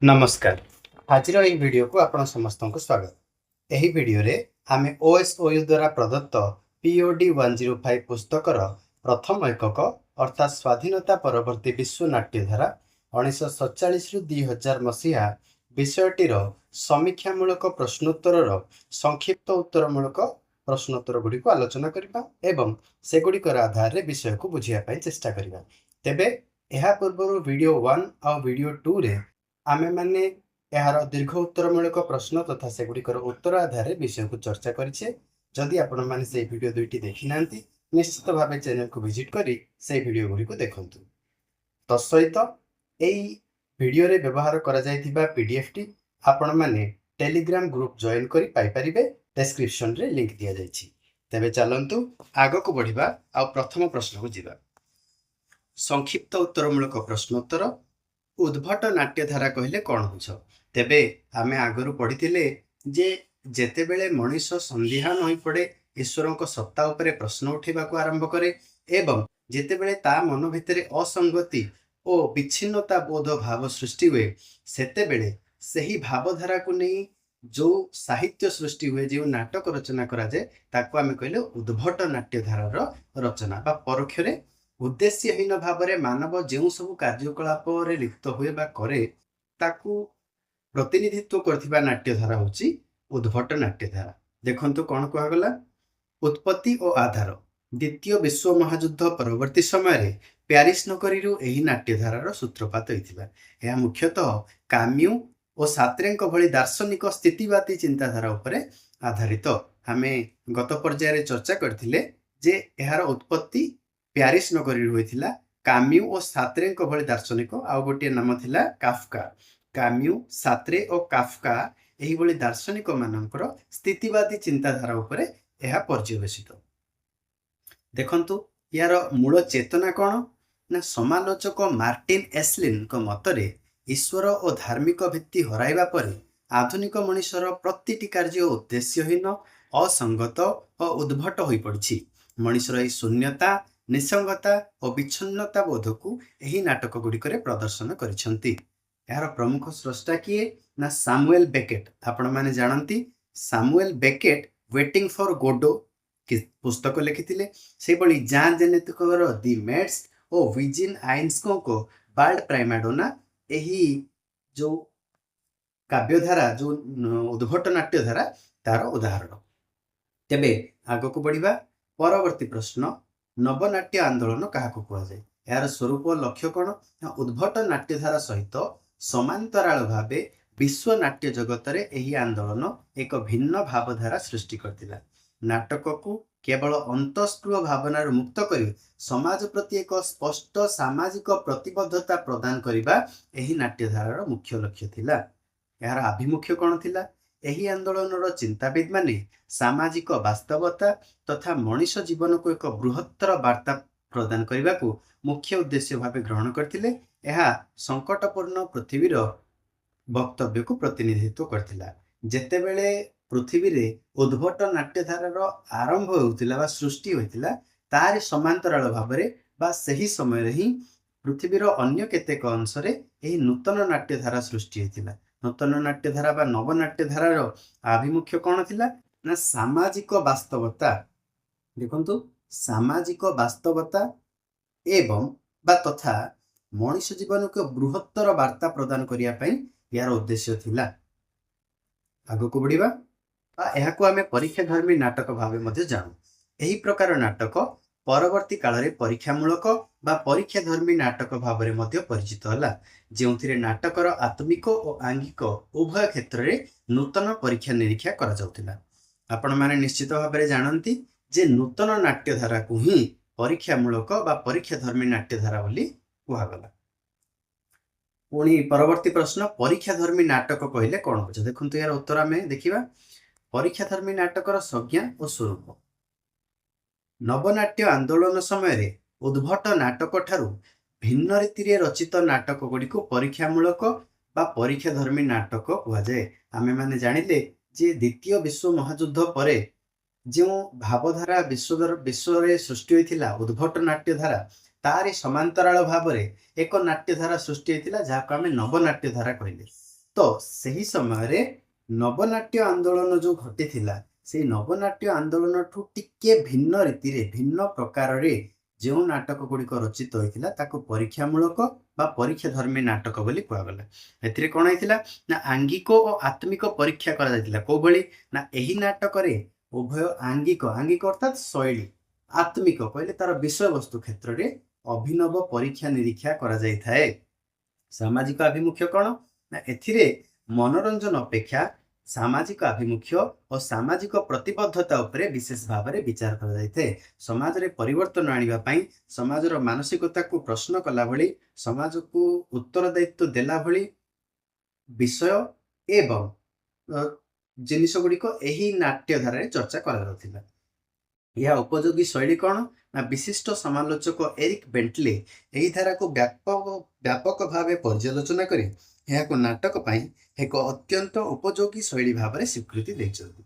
ନମସ୍କାର। ଆଜିର ଏହି ଭିଡ଼ିଓକୁ ଆପଣ ସମସ୍ତଙ୍କୁ ସ୍ୱାଗତ। ଏହି ଭିଡ଼ିଓରେ ଆମେ ଓଏସ୍ଓୟୁ ଦ୍ୱାରା ପ୍ରଦତ୍ତ ପିଓଡି 105 ପୁସ୍ତକର ପ୍ରଥମ ଏକକ, ଅର୍ଥାତ୍ ସ୍ୱାଧୀନତା ପରବର୍ତ୍ତୀ ବିଶ୍ୱ ନାଟ୍ୟଧାରା 1947ରୁ 2000 ମସିହା ବିଷୟଟିର ସମୀକ୍ଷାମୂଳକ ପ୍ରଶ୍ନୋତ୍ତରର ସଂକ୍ଷିପ୍ତ ଉତ୍ତରମୂଳକ ପ୍ରଶ୍ନୋତ୍ତର ଗୁଡ଼ିକୁ ଆଲୋଚନା କରିବା ଏବଂ ସେଗୁଡ଼ିକର ଆଧାରରେ ବିଷୟକୁ ବୁଝିବା ପାଇଁ ଚେଷ୍ଟା କରିବା। ତେବେ ଏହା ପୂର୍ବରୁ ଭିଡ଼ିଓ 1 ଆଉ ଭିଡ଼ିଓ 2ରେ ଆମେମାନେ ଏହାର ଦୀର୍ଘ ଉତ୍ତରମୂଳକ ପ୍ରଶ୍ନ ତଥା ସେଗୁଡ଼ିକର ଉତ୍ତର ଆଧାରରେ ବିଷୟକୁ ଚର୍ଚ୍ଚା କରିଛେ। ଯଦି ଆପଣମାନେ ସେଇ ଭିଡ଼ିଓ ଦୁଇଟି ଦେଖିନାହାନ୍ତି, ନିଶ୍ଚିତ ଭାବେ ଚ୍ୟାନେଲକୁ ଭିଜିଟ୍ କରି ସେଇ ଭିଡ଼ିଓ ଗୁଡ଼ିକୁ ଦେଖନ୍ତୁ। ତତ୍ସହିତ ଏଇ ଭିଡ଼ିଓରେ ବ୍ୟବହାର କରାଯାଇଥିବା ପିଡିଏଫ୍ଟି ଆପଣମାନେ ଟେଲିଗ୍ରାମ ଗ୍ରୁପ୍ ଜଏନ୍ କରି ପାଇପାରିବେ। ଡେସ୍କ୍ରିପସନରେ ଲିଙ୍କ ଦିଆଯାଇଛି। ତେବେ ଚାଲନ୍ତୁ ଆଗକୁ ବଢ଼ିବା ଆଉ ପ୍ରଥମ ପ୍ରଶ୍ନକୁ ଯିବା। ସଂକ୍ଷିପ୍ତ ଉତ୍ତରମୂଳକ ପ୍ରଶ୍ନୋତ୍ତର, ଉଦ୍ଭଟ ନାଟ୍ୟଧାରା କହିଲେ କ'ଣ ବୁଝ? ତେବେ ଆମେ ଆଗରୁ ପଢ଼ିଥିଲେ ଯେ ଯେତେବେଳେ ମଣିଷ ସନ୍ଦିହାନ ହୋଇପଡ଼େ, ଈଶ୍ୱରଙ୍କ ସତ୍ତା ଉପରେ ପ୍ରଶ୍ନ ଉଠେଇବାକୁ ଆରମ୍ଭ କରେ ଏବଂ ଯେତେବେଳେ ତା ମନ ଭିତରେ ଅସଙ୍ଗତି ଓ ବିଚ୍ଛିନ୍ନତା ବୋଧ ଭାବ ସୃଷ୍ଟି ହୁଏ, ସେତେବେଳେ ସେହି ଭାବଧାରାକୁ ନେଇ ଯୋଉ ସାହିତ୍ୟ ସୃଷ୍ଟି ହୁଏ, ଯେଉଁ ନାଟକ ରଚନା କରାଯାଏ, ତାକୁ ଆମେ କହିଲେ ଉଦ୍ଭଟ ନାଟ୍ୟଧାରାର ରଚନା। ବା ପରୋକ୍ଷରେ ଉଦ୍ଦେଶ୍ୟହୀନ ଭାବରେ ମାନବ ଯେଉଁ ସବୁ କାର୍ଯ୍ୟକଳାପରେ ଲିପ୍ତ ହୁଏ ବା କରେ, ତାକୁ ପ୍ରତିନିଧିତ୍ୱ କରିଥିବା ନାଟ୍ୟଧାରା ହେଉଛି ଉଦ୍ଭଟ ନାଟ୍ୟଧାରା। ଦେଖନ୍ତୁ କ'ଣ କୁହାଗଲା। ଉତ୍ପତ୍ତି ଓ ଆଧାର। ଦ୍ୱିତୀୟ ବିଶ୍ୱ ମହାଯୁଦ୍ଧ ପରବର୍ତ୍ତୀ ସମୟରେ ପ୍ୟାରିସ ନଗରୀରୁ ଏହି ନାଟ୍ୟଧାରାର ସୂତ୍ରପାତ ହୋଇଥିଲା। ଏହା ମୁଖ୍ୟତଃ କାମ୍ୟୁ ଓ ସାତ୍ରେଙ୍କ ଭଳି ଦାର୍ଶନିକ ସ୍ଥିତିବାଦୀ ଚିନ୍ତାଧାରା ଉପରେ ଆଧାରିତ। ଆମେ ଗତ ପର୍ଯ୍ୟାୟରେ ଚର୍ଚ୍ଚା କରିଥିଲେ ଯେ ଏହାର ଉତ୍ପତ୍ତି ପ୍ୟାରିସ ନଗରୀରୁ ହୋଇଥିଲା। କାମ୍ୟୁ ଓ ସାତ୍ରେଙ୍କ ଭଳି ଦାର୍ଶନିକ, ଆଉ ଗୋଟିଏ ନାମ ଥିଲା କାଫ୍କା। କାମ୍ୟୁ, ସାତ୍ରେ ଓ କାଫ୍କା ଏହିଭଳି ଦାର୍ଶନିକ ମାନଙ୍କର ସ୍ଥିତିବାଦୀ ଚିନ୍ତାଧାରା ଉପରେ ଏହା ପର୍ଯ୍ୟବେସିତ। ଦେଖନ୍ତୁ, ଏହାର ମୂଳ ଚେତନା କ'ଣ ନା ସମାଲୋଚକ ମାର୍ଟିନ ଏସ୍ଲିନଙ୍କ ମତରେ ଈଶ୍ୱର ଓ ଧାର୍ମିକ ଭିତ୍ତି ହରାଇବା ପରେ ଆଧୁନିକ ମଣିଷର ପ୍ରତିଟି କାର୍ଯ୍ୟ ଉଦ୍ଦେଶ୍ୟହୀନ, ଅସଙ୍ଗତ ଓ ଉଦ୍ଭଟ ହୋଇପଡ଼ିଛି। ମଣିଷର ଏହି ଶୂନ୍ୟତା, ନିଃସଙ୍ଗତା ଓ ବିଚ୍ଛିନ୍ନତା ବୋଧକୁ ଏହି ନାଟକ ଗୁଡ଼ିକରେ ପ୍ରଦର୍ଶନ କରିଛନ୍ତି। ଏହାର ପ୍ରମୁଖ ସ୍ରଷ୍ଟା କିଏ ନା ସାମୁଏଲ ବେକେଟ। ଆପଣମାନେ ଜାଣନ୍ତି, ସାମୁଏଲ ବେକେଟ ୱେଟିଂ ଫର ଗୋଡୋ ପୁସ୍ତକ ଲେଖିଥିଲେ। ସେହିଭଳି ଜାନ୍ ଜେନେତଙ୍କର ଦି ମେଡ୍ସ ଓ ୱିଜିନ୍ ଆଇନ୍ସକୋଙ୍କ ବାଲ୍ଡ ପ୍ରାଇମାଡୋନା ଏହି ଯୋଉ କାବ୍ୟଧାରା, ଯୋଉ ଉଦ୍ଭଟ ନାଟ୍ୟଧାରା, ତାର ଉଦାହରଣ। ତେବେ ଆଗକୁ ବଢିବା। ପରବର୍ତ୍ତୀ ପ୍ରଶ୍ନ, ନବନାଟ୍ୟ ଆନ୍ଦୋଳନ କାହାକୁ କୁହାଯାଏ? ଏହାର ସ୍ୱରୂପ ଓ ଲକ୍ଷ୍ୟ କ'ଣ? ନା ଉଦ୍ଭଟ ନାଟ୍ୟଧାରା ସହିତ ସମାନ୍ତରାଳ ଭାବେ ବିଶ୍ୱ ନାଟ୍ୟ ଜଗତରେ ଏହି ଆନ୍ଦୋଳନ ଏକ ଭିନ୍ନ ଭାବଧାରା ସୃଷ୍ଟି କରିଥିଲା। ନାଟକକୁ କେବଳ ଅନ୍ତଃସ୍ପୃହ ଭାବନାରୁ ମୁକ୍ତ କରି ସମାଜ ପ୍ରତି ଏକ ସ୍ପଷ୍ଟ ସାମାଜିକ ପ୍ରତିବଦ୍ଧତା ପ୍ରଦାନ କରିବା ଏହି ନାଟ୍ୟଧାରାର ମୁଖ୍ୟ ଲକ୍ଷ୍ୟ ଥିଲା। ଏହାର ଆଭିମୁଖ୍ୟ କ'ଣ ଥିଲା? ଏହି ଆନ୍ଦୋଳନର ଚିନ୍ତାବିଦମାନେ ସାମାଜିକ ବାସ୍ତବତା ତଥା ମଣିଷ ଜୀବନକୁ ଏକ ବୃହତ୍ତର ବାର୍ତ୍ତା ପ୍ରଦାନ କରିବାକୁ ମୁଖ୍ୟ ଉଦ୍ଦେଶ୍ୟ ଭାବେ ଗ୍ରହଣ କରିଥିଲେ। ଏହା ସଙ୍କଟପୂର୍ଣ୍ଣ ପୃଥିବୀର ବକ୍ତବ୍ୟକୁ ପ୍ରତିନିଧିତ୍ୱ କରିଥିଲା। ଯେତେବେଳେ ପୃଥିବୀରେ ଉଦ୍ଭଟ ନାଟ୍ୟଧାରାର ଆରମ୍ଭ ହେଉଥିଲା ବା ସୃଷ୍ଟି ହୋଇଥିଲା, ତାରି ସମାନ୍ତରାଳ ଭାବରେ ବା ସେହି ସମୟରେ ହିଁ ପୃଥିବୀର ଅନ୍ୟ କେତେକ ଅଂଶରେ ଏହି ନୂତନ ନାଟ୍ୟଧାରା ସୃଷ୍ଟି ହୋଇଥିଲା। ନୂତନ ନାଟ୍ୟଧାରା ବା ନବନାଟ୍ୟଧାରାର ଆଭିମୁଖ୍ୟ କ'ଣ ଥିଲା ନା ସାମାଜିକ ବାସ୍ତବତା। ଦେଖନ୍ତୁ, ସାମାଜିକ ବାସ୍ତବତା ଏବଂ ବା ତଥା ମଣିଷ ଜୀବନକୁ ବୃହତ୍ତର ବାର୍ତ୍ତା ପ୍ରଦାନ କରିବା ପାଇଁ ଏହାର ଉଦ୍ଦେଶ୍ୟ ଥିଲା। ଆଗକୁ ବଢିବା। ବା ଏହାକୁ ଆମେ ପରୀକ୍ଷାଧର୍ମୀ ନାଟକ ଭାବେ ମଧ୍ୟ ଜାଣୁ। ଏହି ପ୍ରକାର ନାଟକ ପରବର୍ତ୍ତୀ କାଳରେ ପରୀକ୍ଷାମୂଳକ ବା ପରୀକ୍ଷାଧର୍ମୀ ନାଟକ ଭାବରେ ମଧ୍ୟ ପରିଚିତ ହେଲା, ଯେଉଁଥିରେ ନାଟକର ଆତ୍ମିକ ଓ ଆଙ୍ଗିକ ଉଭୟ କ୍ଷେତ୍ରରେ ନୂତନ ପରୀକ୍ଷା ନିରୀକ୍ଷା କରାଯାଉଥିଲା। ଆପଣମାନେ ନିଶ୍ଚିତ ଭାବରେ ଜାଣନ୍ତି ଯେ ନୂତନ ନାଟ୍ୟଧାରାକୁ ହିଁ ପରୀକ୍ଷାମୂଳକ ବା ପରୀକ୍ଷାଧର୍ମୀ ନାଟ୍ୟଧାରା ବୋଲି କୁହାଗଲା। ପୁଣି ପରବର୍ତ୍ତୀ ପ୍ରଶ୍ନ, ପରୀକ୍ଷାଧର୍ମୀ ନାଟକ କହିଲେ କ'ଣ ବୁଝ? ଦେଖନ୍ତୁ, ଏହାର ଉତ୍ତର ଆମେ ଦେଖିବା। ପରୀକ୍ଷାଧର୍ମୀ ନାଟକର ସଂଜ୍ଞା ଓ ସ୍ୱରୂପ। ନବନାଟ୍ୟ ଆନ୍ଦୋଳନ ସମୟରେ ଉଦ୍ଭଟ ନାଟକ ଠାରୁ ଭିନ୍ନ ରୀତିରେ ରଚିତ ନାଟକ ଗୁଡ଼ିକୁ ପରୀକ୍ଷାମୂଳକ ବା ପରୀକ୍ଷାଧର୍ମୀ ନାଟକ କୁହାଯାଏ। ଆମେମାନେ ଜାଣିଲେ ଯେ ଦ୍ୱିତୀୟ ବିଶ୍ୱ ମହାଯୁଦ୍ଧ ପରେ ଯେଉଁ ଭାବଧାରା ବିଶ୍ୱରେ ସୃଷ୍ଟି ହୋଇଥିଲା, ଉଦ୍ଭଟ ନାଟ୍ୟଧାରା, ତାରି ସମାନ୍ତରାଳ ଭାବରେ ଏକ ନାଟ୍ୟଧାରା ସୃଷ୍ଟି ହୋଇଥିଲା, ଯାହାକୁ ଆମେ ନବନାଟ୍ୟଧାରା କହିଲେ। ତ ସେହି ସମୟରେ ନବନାଟ୍ୟ ଆନ୍ଦୋଳନ ଯେଉଁ ଘଟିଥିଲା, ସେଇ ନବନାଟ୍ୟ ଆନ୍ଦୋଳନଠୁ ଟିକେ ଭିନ୍ନ ରୀତିରେ, ଭିନ୍ନ ପ୍ରକାରରେ ଯେଉଁ ନାଟକ ଗୁଡ଼ିକ ରଚିତ ହୋଇଥିଲା, ତାକୁ ପରୀକ୍ଷାମୂଳକ ବା ପରୀକ୍ଷାଧର୍ମୀ ନାଟକ ବୋଲି କୁହାଗଲା। ଏଥିରେ କ'ଣ ହେଇଥିଲା ନା ଆଙ୍ଗିକ ଓ ଆତ୍ମିକ ପରୀକ୍ଷା କରାଯାଇଥିଲା। କୋଉଭଳି ନା ଏହି ନାଟକରେ ଉଭୟ ଆଙ୍ଗିକ, ଆଙ୍ଗିକ ଅର୍ଥାତ୍ ଶୈଳୀ, ଆତ୍ମିକ କହିଲେ ତାର ବିଷୟବସ୍ତୁ କ୍ଷେତ୍ରରେ ଅଭିନବ ପରୀକ୍ଷା ନିରୀକ୍ଷା କରାଯାଇଥାଏ। ସାମାଜିକ ଆଭିମୁଖ୍ୟ କ'ଣ ନା ଏଥିରେ ମନୋରଞ୍ଜନ ଅପେକ୍ଷା ସାମାଜିକ ଆଭିମୁଖ୍ୟ ଓ ସାମାଜିକ ପ୍ରତିବଦ୍ଧତା ଉପରେ ବିଶେଷ ଭାବରେ ବିଚାର କରାଯାଇଥାଏ। ସମାଜରେ ପରିବର୍ତ୍ତନ ଆଣିବା ପାଇଁ ସମାଜର ମାନସିକତାକୁ ପ୍ରଶ୍ନ କଲା ଭଳି, ସମାଜକୁ ଉତ୍ତରଦାୟିତ୍ୱ ଦେଲା ଭଳି ବିଷୟ ଏବଂ ଜିନିଷ ଗୁଡ଼ିକ ଏହି ନାଟ୍ୟଧାରାରେ ଚର୍ଚ୍ଚା କରାଯାଉଥିଲା। ଏହା ଉପଯୋଗୀ ଶୈଳୀ କ'ଣ ନା ବିଶିଷ୍ଟ ସମାଲୋଚକ ଏରିକ୍ ବେଣ୍ଟଲେ ଏହି ଧାରାକୁ ବ୍ୟାପକ ଭାବେ ପର୍ଯ୍ୟାଲୋଚନା କରି ଏହାକୁ ନାଟକ ପାଇଁ ଏକ ଅତ୍ୟନ୍ତ ଉପଯୋଗୀ ଶୈଳୀ ଭାବରେ ସ୍ୱୀକୃତି ଦେଇଛନ୍ତି।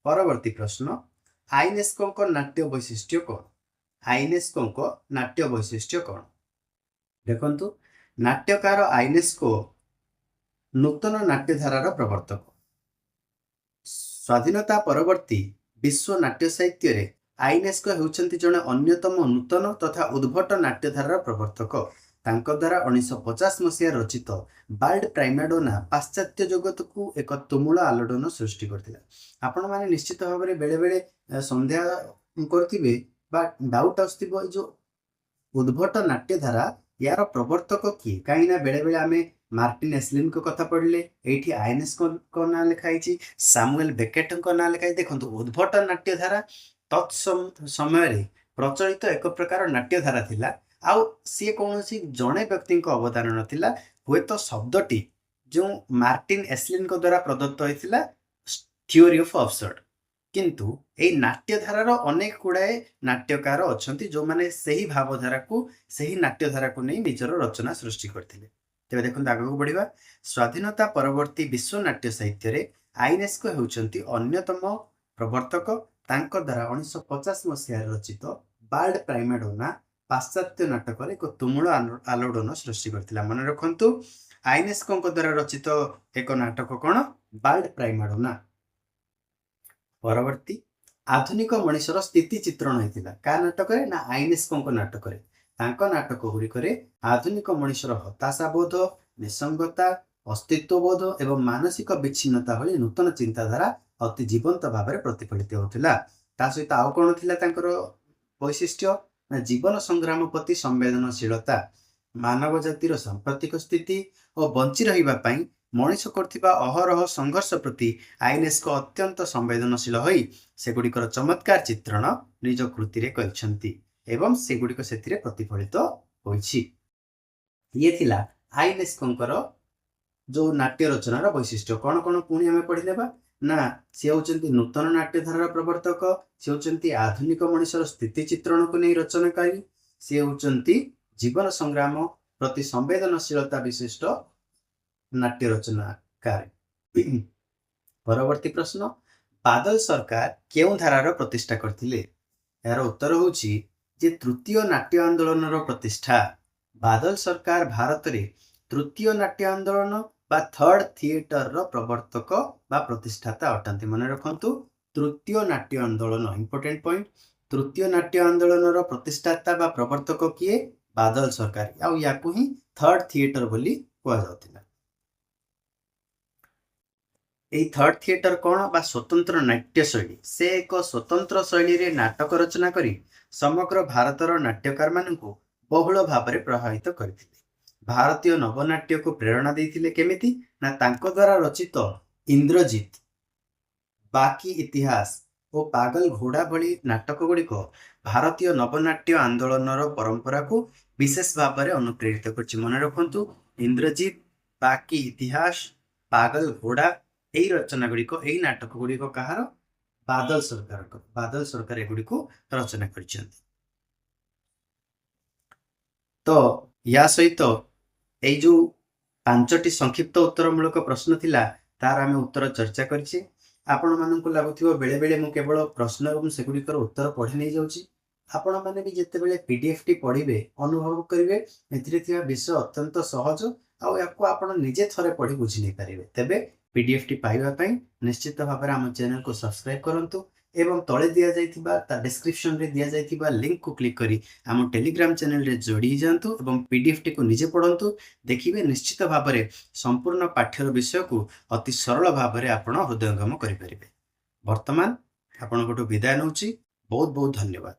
ପରବର୍ତ୍ତୀ ପ୍ରଶ୍ନ, ଆଇନେସ୍କୋଙ୍କ ନାଟ୍ୟ ବୈଶିଷ୍ଟ୍ୟ କ'ଣ? ଆଇନେସ୍କୋଙ୍କ ନାଟ୍ୟ ବୈଶିଷ୍ଟ୍ୟ କ'ଣ? ଦେଖନ୍ତୁ, ନାଟ୍ୟକାର ଆଇନେସ୍କୋ ନୂତନ ନାଟ୍ୟଧାରାର ପ୍ରବର୍ତ୍ତକ। ସ୍ୱାଧୀନତା ପରବର୍ତ୍ତୀ ବିଶ୍ୱ ନାଟ୍ୟ ସାହିତ୍ୟରେ ଆଇନେସ୍କୋ ହେଉଛନ୍ତି ଜଣେ ଅନ୍ୟତମ ନୂତନ ତଥା ଉଦ୍ଭଟ ନାଟ୍ୟଧାରାର ପ୍ରବର୍ତ୍ତକ। ତାଙ୍କ ଦ୍ୱାରା 1950 ମସିହାରେ ରଚିତ ବାଲ୍ଡ ପ୍ରାଇମାଡୋନା ପାଶ୍ଚାତ୍ୟ ଜଗତକୁ ଏକ ତୁମୁଳ ଆଲୋଡ଼ନ ସୃଷ୍ଟି କରିଥିଲା। ଆପଣମାନେ ନିଶ୍ଚିତ ଭାବରେ ବେଳେବେଳେ ସନ୍ଦେହ କରୁଥିବେ ବା ଡାଉଟ୍ ଆସୁଥିବ, ଏଇ ଯୋଉ ଉଦ୍ଭଟ ନାଟ୍ୟଧାରା, ୟାର ପ୍ରବର୍ତ୍ତକ କିଏ? କାହିଁକି ନା ବେଳେବେଳେ ଆମେ ମାର୍ଟିନ ଏସ୍ଲିନଙ୍କ କଥା ପଢିଲେ, ଏଇଠି ଆଇନେସ୍କୋଙ୍କ ନାଁ ଲେଖା ହେଇଛି, ସାମୁଏଲ ବେକେଟଙ୍କ ନାଁ ଲେଖା ହେଇଛି। ଦେଖନ୍ତୁ, ଉଦ୍ଭଟ ନାଟ୍ୟଧାରା ତତ୍ ସମୟରେ ପ୍ରଚଳିତ ଏକ ପ୍ରକାର ନାଟ୍ୟଧାରା ଥିଲା ଆଉ ସିଏ କୌଣସି ଜଣେ ବ୍ୟକ୍ତିଙ୍କ ଅବଦାନ ନଥିଲା। ହୁଏତ ଶବ୍ଦଟି ଯେଉଁ ମାର୍ଟିନ ଏସ୍ଲିନଙ୍କ ଦ୍ୱାରା ପ୍ରଦତ୍ତ ହୋଇଥିଲା, ଥିଓରି ଅଫ୍ ଅବସର୍ଡ, କିନ୍ତୁ ଏଇ ନାଟ୍ୟଧାରାର ଅନେକ ଗୁଡ଼ାଏ ନାଟ୍ୟକାର ଅଛନ୍ତି, ଯେଉଁମାନେ ସେହି ଭାବଧାରାକୁ, ସେହି ନାଟ୍ୟଧାରାକୁ ନେଇ ନିଜର ରଚନା ସୃଷ୍ଟି କରିଥିଲେ। ତେବେ ଦେଖନ୍ତୁ, ଆଗକୁ ବଢ଼ିବା। ସ୍ୱାଧୀନତା ପରବର୍ତ୍ତୀ ବିଶ୍ୱ ନାଟ୍ୟ ସାହିତ୍ୟରେ ଆଇନେସ୍କୋ ହେଉଛନ୍ତି ଅନ୍ୟତମ ପ୍ରବର୍ତ୍ତକ। ତାଙ୍କ ଦ୍ୱାରା 1950 ମସିହାରେ ରଚିତ ବାଲ୍ଡ ପ୍ରାଇମାଡୋନା ପାଶ୍ଚାତ୍ୟ ନାଟକରେ ଏକ ତୁମୁଳ ଆଲୋଡ଼ନ ସୃଷ୍ଟି କରିଥିଲା। ମନେ ରଖନ୍ତୁ, ଆଇନେସ୍କୋଙ୍କ ଦ୍ୱାରା ରଚିତ ଏକ ନାଟକ କ'ଣ? ବାଲ୍ଡ ପ୍ରାଇମାଡୋନା। ପରବର୍ତ୍ତୀ, ଆଧୁନିକ ମଣିଷର ସ୍ଥିତି ଚିତ୍ରଣ ହେଇଥିଲା କାହା ନାଟକରେ ନା ଆଇନେସ୍କୋଙ୍କ ନାଟକରେ। ତାଙ୍କ ନାଟକ ଗୁଡ଼ିକରେ ଆଧୁନିକ ମଣିଷର ହତାଶାବୋଧ, ନିସଙ୍ଗତା, ଅସ୍ତିତ୍ୱବୋଧ ଏବଂ ମାନସିକ ବିଚ୍ଛିନ୍ନତା ଭଳି ନୂତନ ଚିନ୍ତାଧାରା ଅତି ଜୀବନ୍ତ ଭାବରେ ପ୍ରତିଫଳିତ ହେଉଥିଲା। ତା ସହିତ ଆଉ କ'ଣ ଥିଲା ତାଙ୍କର ବୈଶିଷ୍ଟ୍ୟ ନା ଜୀବନ ସଂଗ୍ରାମ ପ୍ରତି ସମ୍ବେଦନଶୀଳତା, ମାନବ ଜାତିର ସାମ୍ପ୍ରତିକ ସ୍ଥିତି ଓ ବଞ୍ଚି ରହିବା ପାଇଁ ମଣିଷ କରୁଥିବା ଅହରହ ସଂଘର୍ଷ ପ୍ରତି ଆଇନେସ୍କୋ ଅତ୍ୟନ୍ତ ସମ୍ବେଦନଶୀଳ ହୋଇ ସେଗୁଡ଼ିକର ଚମତ୍କାର ଚିତ୍ରଣ ନିଜ କୃତିରେ କରିଛନ୍ତି ଏବଂ ସେଗୁଡ଼ିକ ସେଥିରେ ପ୍ରତିଫଳିତ ହୋଇଛି। ଇଏ ଥିଲା ଆଇନେସ୍କୋଙ୍କର ଯୋଉ ନାଟ୍ୟ ରଚନାର ବୈଶିଷ୍ଟ୍ୟ। କ'ଣ କ'ଣ ପୁଣି ଆମେ ପଢିନେବା ନା ସିଏ ହେଉଛନ୍ତି ନୂତନ ନାଟ୍ୟଧାରାର ପ୍ରବର୍ତ୍ତକ, ସେ ହେଉଛନ୍ତି ଆଧୁନିକ ମଣିଷର ସ୍ଥିତି ଚିତ୍ରଣକୁ ନେଇ ରଚନାକାରୀ, ସିଏ ହେଉଛନ୍ତି ଜୀବନ ସଂଗ୍ରାମ ପ୍ରତି ସମ୍ବେଦନଶୀଳତା ବିଶିଷ୍ଟ ନାଟ୍ୟ ରଚନାକାର। ପରବର୍ତ୍ତୀ ପ୍ରଶ୍ନ, ବାଦଲ ସରକାର କେଉଁ ଧାରାର ପ୍ରତିଷ୍ଠା କରିଥିଲେ? ଏହାର ଉତ୍ତର ହେଉଛି ଯେ ତୃତୀୟ ନାଟ୍ୟ ଆନ୍ଦୋଳନର ପ୍ରତିଷ୍ଠା। ବାଦଲ ସରକାର ଭାରତରେ ତୃତୀୟ ନାଟ୍ୟ ଆନ୍ଦୋଳନ ବା ଥର୍ଡ ଥିଏଟରର ପ୍ରବର୍ତ୍ତକ ବା ପ୍ରତିଷ୍ଠାତା ଅଟନ୍ତି। ମନେ ରଖନ୍ତୁ, ତୃତୀୟ ନାଟ୍ୟ ଆନ୍ଦୋଳନ ଇମ୍ପୋର୍ଟାଣ୍ଟ ପଏଣ୍ଟ। ତୃତୀୟ ନାଟ୍ୟ ଆନ୍ଦୋଳନର ପ୍ରତିଷ୍ଠାତା ବା ପ୍ରବର୍ତ୍ତକ କିଏ? ବାଦଲ ସରକାର। ଆଉ ୟାକୁ ହିଁ ଥର୍ଡ ଥିଏଟର ବୋଲି କୁହାଯାଉଥିଲା। ଏଇ ଥର୍ଡ ଥିଏଟର କ'ଣ ବା ସ୍ୱତନ୍ତ୍ର ନାଟ୍ୟ ଶୈଳୀ। ସେ ଏକ ସ୍ୱତନ୍ତ୍ର ଶୈଳୀରେ ନାଟକ ରଚନା କରି ସମଗ୍ର ଭାରତର ନାଟ୍ୟକାରମାନଙ୍କୁ ବହୁଳ ଭାବରେ ପ୍ରଭାବିତ କରିଥିଲେ। ଭାରତୀୟ ନବନାଟ୍ୟକୁ ପ୍ରେରଣା ଦେଇଥିଲେ। କେମିତି ନା ତାଙ୍କ ଦ୍ୱାରା ରଚିତ ଇନ୍ଦ୍ରଜିତ, ବାକି ଇତିହାସ ଓ ପାଗଲ ଘୋଡ଼ା ଭଳି ନାଟକ ଗୁଡ଼ିକ ଭାରତୀୟ ନବନାଟ୍ୟ ଆନ୍ଦୋଳନର ପରମ୍ପରାକୁ ବିଶେଷ ଭାବରେ ଅନୁପ୍ରେରିତ କରିଛି। ମନେ ରଖନ୍ତୁ, ଇନ୍ଦ୍ରଜିତ, ବାକି ଇତିହାସ, ପାଗଲ ଘୋଡ଼ା, ଏଇ ରଚନା ଗୁଡ଼ିକ, ଏଇ ନାଟକ ଗୁଡ଼ିକ କାହାର? ବାଦଲ ସରକାରଙ୍କ। ବାଦଲ ସରକାର ଏଗୁଡ଼ିକୁ ରଚନା କରିଛନ୍ତି। ତ ୟା ସହିତ ଏଇ ଯୋଉ ପାଞ୍ଚଟି ସଂକ୍ଷିପ୍ତ ଉତ୍ତରମୂଳକ ପ୍ରଶ୍ନ ଥିଲା, ତାର ଆମେ ଉତ୍ତର ଚର୍ଚ୍ଚା କରିଛେ। ଆପଣମାନଙ୍କୁ ଲାଗୁଥିବ ବେଳେ ବେଳେ ମୁଁ କେବଳ ପ୍ରଶ୍ନ ଏବଂ ସେଗୁଡ଼ିକର ଉତ୍ତର ପଢ଼ି ନେଇଯାଉଛି। ଆପଣମାନେ ବି ଯେତେବେଳେ ପିଡିଏଫ୍ ଟି ପଢ଼ିବେ, ଅନୁଭବ କରିବେ ଏଥିରେ ଥିବା ବିଷୟ ଅତ୍ୟନ୍ତ ସହଜ। ଆଉ ଏହାକୁ ଆପଣ ନିଜେ ଥରେ ପଢ଼ି ବୁଝି ନେଇପାରିବେ। ତେବେ ପିଡିଏଫ୍ଟି ପାଇବା ପାଇଁ ନିଶ୍ଚିତ ଭାବରେ ଆମ ଚ୍ୟାନେଲକୁ ସବସ୍କ୍ରାଇବ୍ କରନ୍ତୁ ଏବଂ ତଳେ ଦିଆଯାଇଥିବା ତା ଡେସ୍କ୍ରିପସନରେ ଦିଆଯାଇଥିବା ଲିଙ୍କକୁ କ୍ଲିକ୍ କରି ଆମ ଟେଲିଗ୍ରାମ ଚ୍ୟାନେଲରେ ଯୋଡ଼ି ହେଇଯାଆନ୍ତୁ ଏବଂ ପିଡିଏଫ୍ଟିକୁ ନିଜେ ପଢ଼ନ୍ତୁ। ଦେଖିବେ, ନିଶ୍ଚିତ ଭାବରେ ସମ୍ପୂର୍ଣ୍ଣ ପାଠ୍ୟର ବିଷୟକୁ ଅତି ସରଳ ଭାବରେ ଆପଣ ହୃଦୟଙ୍ଗମ କରିପାରିବେ। ବର୍ତ୍ତମାନ ଆପଣଙ୍କଠୁ ବିଦାୟ ନେଉଛି। ବହୁତ ବହୁତ ଧନ୍ୟବାଦ।